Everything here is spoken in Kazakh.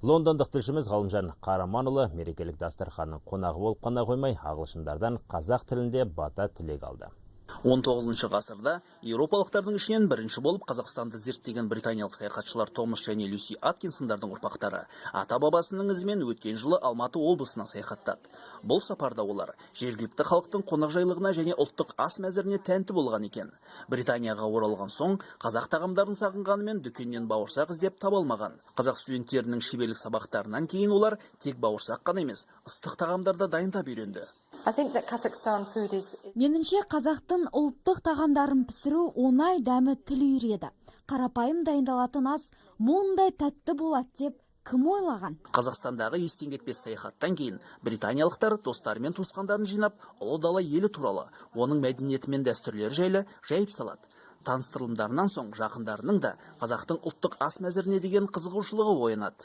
Лондондық тілшіміз Ғалымжан Қараманұлы мерекелік дастарханның қонағы болып қана қоймай, ағылшындардан қазақ тілінде бата тілек алды. 19 ғасырда еуропалықтардың ішінен бірінші болып Қазақстанды зерттеген британиялық саяхатшылар Томас және Люси Аткинсондардың ұрпақтары ата-бабасының ізімен өткен жылы Алматы облысына саяхаттады. Бұл сапарда олар жергілікті халықтың қонақжайлығына және ұлттық ас мәзіріне тәнті болған екен. Британияға оралған соң қазақ тағамдарын сағынғанымен, дүкеннен бауырсақ іздеп таба алмаған. Қазақ студенттерінің шеберлік сабақтарынан кейін олар тек бауырсақ қана емес, ыстық тағамдарды дайындап үйренді. I think that Kazakhstan food is Меніңше, қазақтың ұлттық тағамдарын пісіру оңай, дәмі тіл үйіреді. Қарапайым дайындалатын ас мұндай тәтті болады деп кім ойлаған? Қазақстандағы естен кетпес саяхаттан кейін британиялықтар достары мен туысқандарын жинап, ұлы дала елі туралы, оның мәдениеті мен дәстүрлері жайлы жайып салады. Таныстырылымдарынан соң жақындарының да қазақтың ұлттық ас мәзіріне деген қызығушылығы оянады.